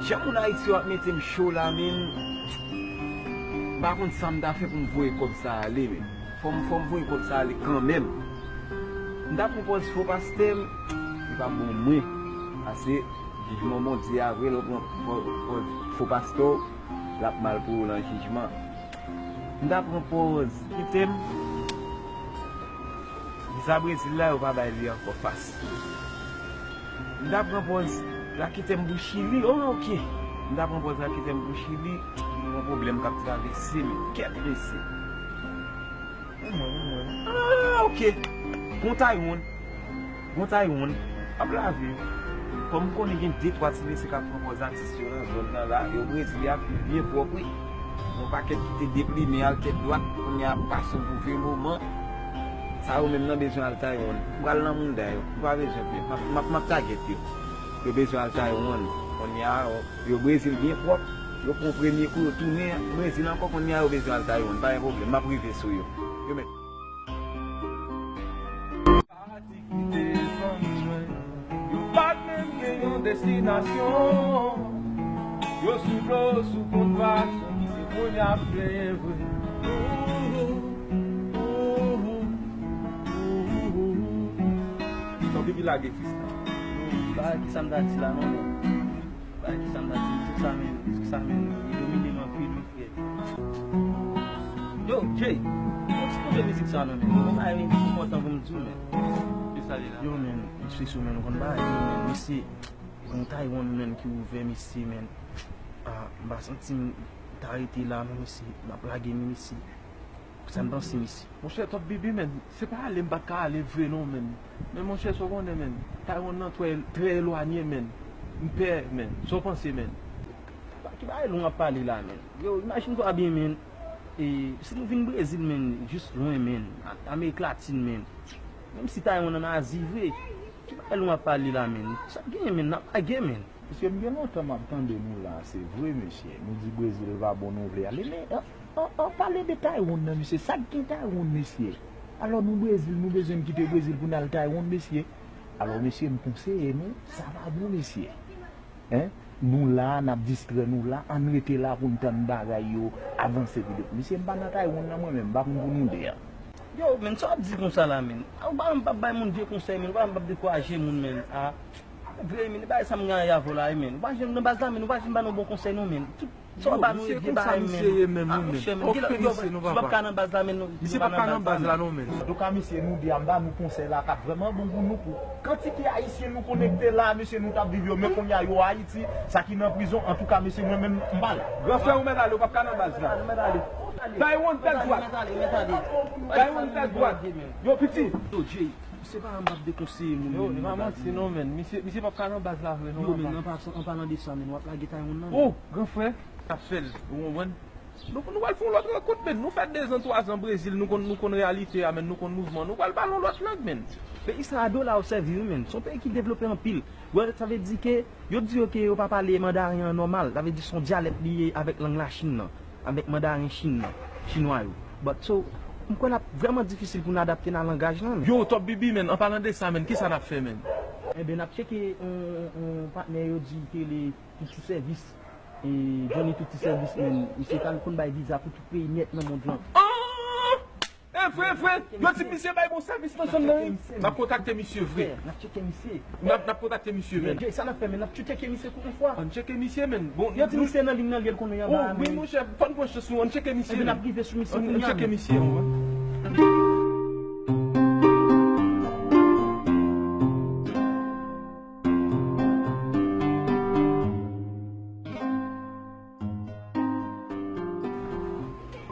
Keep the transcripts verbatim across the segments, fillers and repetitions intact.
Jan moun Ayiti yo ap mete m cho la menm, m pa konn sa m ta fè pou m voye kòb sa ale menm. Fò m, fò m voye kòb sa ale kanmenm. M ta pran pòz fo pastè, m, li p ap bon mwen. Paske jijman Bondye a vre, lè w pran pòz, pòz fo pastè w, l ap mal pou ou nan jijman. M ta pran pòz kite m. Viza Brezil la, yo pa bay li ankò fas. M ta pran pòz la kite m pou Chili. Oh, ok. M ta pran pòz la kite m pou Chili. M gen yon pwoblèm k ap travèse m. Kèt mesye. Ah, ok. Gon Taiwan. Gon Taiwan ap lave. Kòm m konnen gen de twa ti mesye k ap pran pòz atis yo nan zòn nan la, yo Brezil y ap viv byen pwòp wi. Yon pakèt ki te deplimen al tèt dwat, kounye a ap pase pou vye moman. Sa yo menm nan bezwen al Taiwan. M pral nan mounda yo. M pa bezwen pè. M ap, m ap, m ap tagèt yo. Yo bezwen al Taiwan. Kounye a, yo Brezil byen pwòp. Yo pran premye kou, yo tounen Brezil ankò. Kounye a, yo bezwen al Taiwan. Pa gen pwoblèm. M ap rive sou yo. Yo menm. Pati ki te fanm mwen, yo pa t menm gen yon destinasyon. Yo sou dlo, sou kont vag, se moun y ap plenyen vre. Tanpri, pi lage fis la. Bagay ki sa m ta di la non, men. Bagay ki sa m ta di, mizik sa, men, mizik sa, men, li domine m anpil, wi, frè. Yo, Jay, fò w ti koupe mizik sa non, men. Mwen pa gen mizik enpòtan pou m di w, men. Yo, men, espeso, men, ou konn bagay yo, men, mesye, yon Taiwan, men, ki ouvè, mesye, men. Ah, m pa santi m ta rete la, non, mesye, m ap lage, men, mesye. Sa n panse, mesye? Monchè, Top Bibi, men, se pa ale m pa t ka ale vre, non, men. Men, monchè, sa w konnen, men, Taiwan nan trè, trè elwanye, men. M pè, men. Sa w panse, men? Ki bagay long ap pale la, men. Yo, imajine twa byen, men. E, si nou vin Brezil, men, jis lwen, men. A-, Amerik Latin, men. Menm si Taiwan ann Azi vre, ki bagay long ap pale la, men. Sa k genyen, men, n ap lage, men. Mesye, m gen lontan m ap tande nou la, se vre, mesye. Nou di Brezil pa bon, nou vle ale, men an, an, an pale de Taiwan nan, mesye. Sa k gen Taiwan, mesye? Alò, nou Brezil, nou bezwen kite Brezil pou n al Taiwan, mesye? Alò, mesye, m konseye nou, sa pa bon, mesye. Hein? Nou la, n ap distrè nou la, ann rete la pou n tann bagay yo avanse pi de. Mesye, m pa nan Taiwan nan mwen menm, m pa konn pou nou de a. Yo, men, sa w ap di konsa la, men? Ou pa, m p ap bay moun vye konsèy, men, ou pa, m p ap dekouraje moun, men. A, vre, men, bagay sa m gen anyen avè w la, men. Ou pa janm nan baz la, men, ou pa janm ba nou bon konsèy, non, men. Tout sa w ba nou e vye bagay, men. A, monchè, men, gen lòt, yo, si w p ap ka nan baz la, men, nou, misye p ap ka nan baz la, non, men. Antouka, mesye, nou de a, m ba nou konsèy la k ap vrèman bon pou nou, pou kantite ayisyen nou konekte la, mesye, nou t ap viv yo, men kounye a, yo Ayiti, sa ki nan prizon, antouka, mesye, mwen menm, m pa la. Gran frè, ou mèt ale, ou p ap ka nan baz la. Taiwan tèt dwat. Taiwan tèt dwat. Yo, piti. Yo, Jay, misye pa, m p ap dekonseye moun, yo, men, li pa manti, non, men. Misye, misye p ap ka nan baz la vre, non, papa. Yo, men, an pasan, an palan de sa, men, w ap lage Taiwan nan, men. Oh, gran frè, k ap fè l, ou konprann? Nou, nou pral fè yon lòt rankont, men. Nou fè dezan, twazan Brezil, nou konn, nou konn reyalite a, men, nou konn mouvman. Nou pral pale yon lòt lang, men. Peyi sa a dola yo sèvi, wi, men. Se yon peyi ki devlope anpil. Wè, sa vle di ke yo di yo ke yo pa pale mandaren an nòmal. Sa vle di se yon dyalèk li ye avèk lang Lachin nan, avèk mandaren Chin nan, chinwa yo. But so, m kwè l ap vrèman difisil pou n adapte nan langaj lan, men. Yo, Top Bibi, men, an palan de sa, men, kisa n ap fè, men? Enben, n ap tcheke yon, yon patnè yo di ke li tout sou sèvis. E Johnny tout ti sèvis, men. Misye ka konn bay viza pou tout peyi nèt nan mond lan. Ah! E vre, vre. Yo di misye bay bon sèvis nan zòn nan, wi. N ap kontakte misye vre. N ap tcheke misye. N ap, n ap kontakte misye, men. Jay, sa n ap fè, men? N ap tcheke misye kou yon fwa. Ann tcheke misye, men. Bon, yo di misye nan liy nan, li l konnen anba a, men. Oh, wi, monchè, fò n pran chans nou. Ann tcheke misye, men. N ap rive sou misye kounye a, men. Ann tcheke misye, wi.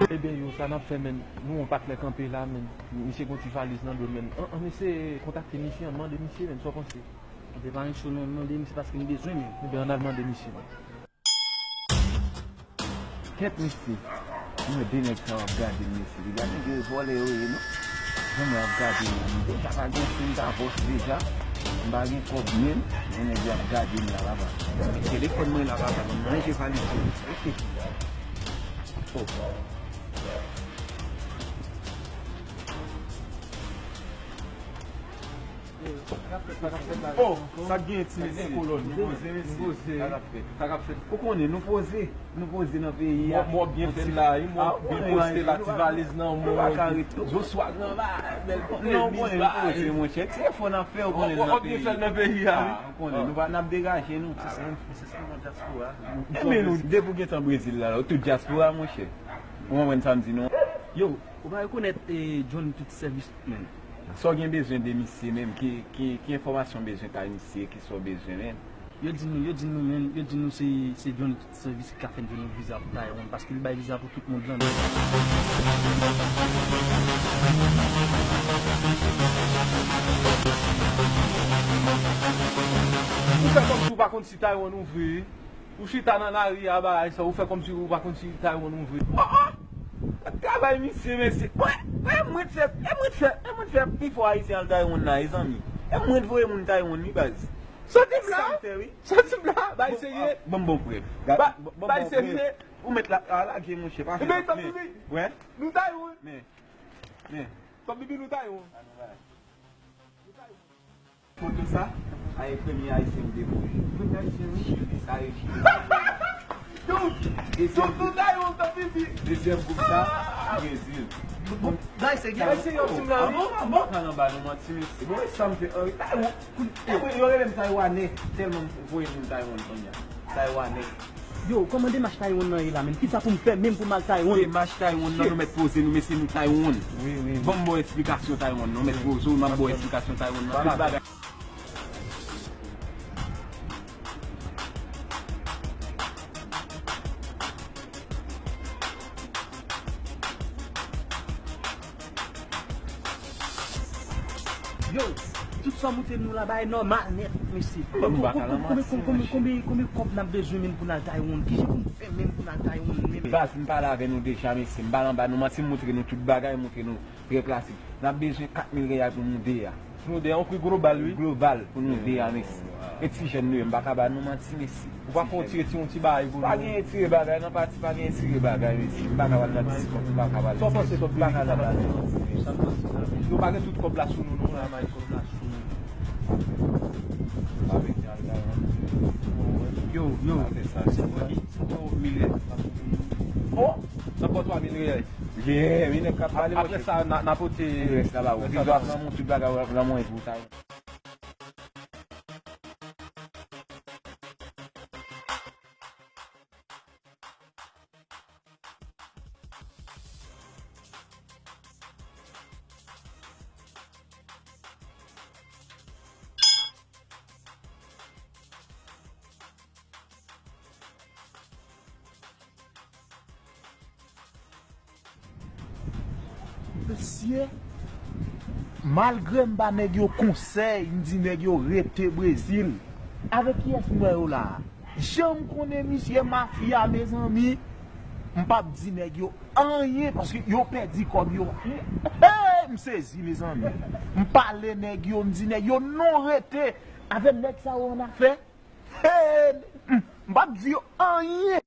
Ebyen, yo, sa n ap fè, men? Nou yon pakèt kanpe la, men. Misye gon ti valiz nan do l, men. An, ann eseye kontakte misye, ann mande misye, men, sa w panse? Ebyen, pa gen cho non, mande misye paske m bezwen, men. Ebyen, ann al mande misye, men. Kèt, mesye. Mwen, de nèg sa w ap gade m, mesye. Li gade nèg yo, vòlè yo ye, non? Jan mwen ap gade yo, m deja pa gen fim ta vòs deja. M pa gen kòb menm. Men nèg yo ap gade m la, papa. Telefòn mwen la, papa. M ranje valiz yo. Ok. Oh. Oh, sa k gen ti mesye? Nou poze, mesye. Sa k ap fèt? Sa k ap fèt? Ou konnen, nou poze. Nou poze nan peyi a. Mwen, mwen byen fè la, wi, mwen byen poste la, ti valiz nan men mwen. Josua Granma, bèl chemise la. Non, ou konnen nou poze, monchè. Ti efò n ap fè, ou konnen, nan peyi a. Ou konnen, nou pa, n ap degaje nou. Se sa, se sa, dyaspora. Enben, nou, depi w gentan Brezil la, la, ou tout dyaspora, monchè. Ou konprann sa m di, non? Yo, ou pa rekonèt, eh, Johnny Tout Sèvis, menm. Sa w gen bezwen de misye menm? Ki, ki, ki enfòmasyon w bezwen kay misye? Ki sa w bezwen menm? Yo di nou, yo di nou menm, yo di nou se, se Johnny Tout Sèvis ki ka fè n jwenn yon viza pou Taiwan, paske li bay viza pou tout mond lan. Ou fè kòmsi w pa konn si Taiwan ouvri. Ou chita nan lari a, bagay sa, ou fè kòmsi ou pa konn si Taiwan ouvri. Oh, oh! Travay misye, mesye. Wè, wè, mwen fè, e mwen fè, e mwen fè pifò Ayisyen al Taiwan la, e zanmi. E mwen voye moun Taiwan, wi, baz. Sa w di m la? Sa m fè, wi. Sa w di m la? Bay serye. Bon, bon, bon, prèv. Bay serye. Ou mèt la, a, lage, monchè, pa fè sa. Ebyen, tanpri, wi. Wè. Nou Taiwan. Men, men. Tanpri, nou Taiwan. Foto sa, a e premye Ayisyen m te voye. Premye Ayisyen, wi. Chili, sa e Chili. Tout, tout, tout Taiwan, tanpri. Dezyèm gwoup sa, Brezil. Bon, bay serye, bay serye, ti m la, wi. Bon, bon, bon. Anba nou manti, mesye. Bon, e sa m fè, Taiwan. Yo rele m Taiwanè, tèlman m voye moun Taiwan kounye a. Taiwanè. Yo, kòman demach Taiwan nan ye la, menm? Kisa pou m fè menm pou m al Taiwan? Demach Taiwan nan, nou mèt poze nou, mesye, nou Taiwan. Wi, wi, wi. Ban m ba w esplikasyon Taiwan nan, nou mèt poze w, m ap ba w esplikasyon Taiwan nan, tout bagay. Yo, tout sa w montre nou la, bagay nòmal nèt, mesye. Konbyen, konbyen, konbyen kòb n ap bezwen menm pou n al Taiwan? Kijan pou n fè menm pou n al Taiwan menm? Baz, m pale avè nou deja, mesye. M pale anba nou manti, m montre nou tout bagay, m montre nou trè klasik. N ap bezwen kat mil reyal pou nou de a. Pou nou de a, yon pri global, wi. Global pou nou de a, mesye. E ti jèn nou ye, m pa ka ba nou manti, mesye. Ou pa fè yon ti, ti, yon ti bagay pou nou? Pa gen etire bagay nan pati, pa gen etire bagay, mesye. M pa ka ba nan diskont, m pa ka ba nan diskont, m pa ka ba nan diskont. Yo pa gen tout kòb la sou nou, non, la, may kòb la sou nou. Yo, yo, se pou ki? Se pou milyon. Oh! N ap ba w twa mil reyèl. Yeah, wi, nèg k ap pale, monchè. Apre sa, n a, n a pote rès la ba ou. Vizwa, nan moun, tout bagay, nan mwen pou sa. Mesye, malgre m ba nèg yo konsèy, m di nèg yo rete Brezil. Avèk kiyès m wè yo la a? Jan m konnen misye mafya, mezanmi, m p ap di nèg yo anyen, paske yo pèdi kòb yo. Hey, m sezi, mezanmi. M pale nèg yo, m di nèg yo, "Non, rete avè nèg sa yo annafè." Hey, m p ap di yo anyen.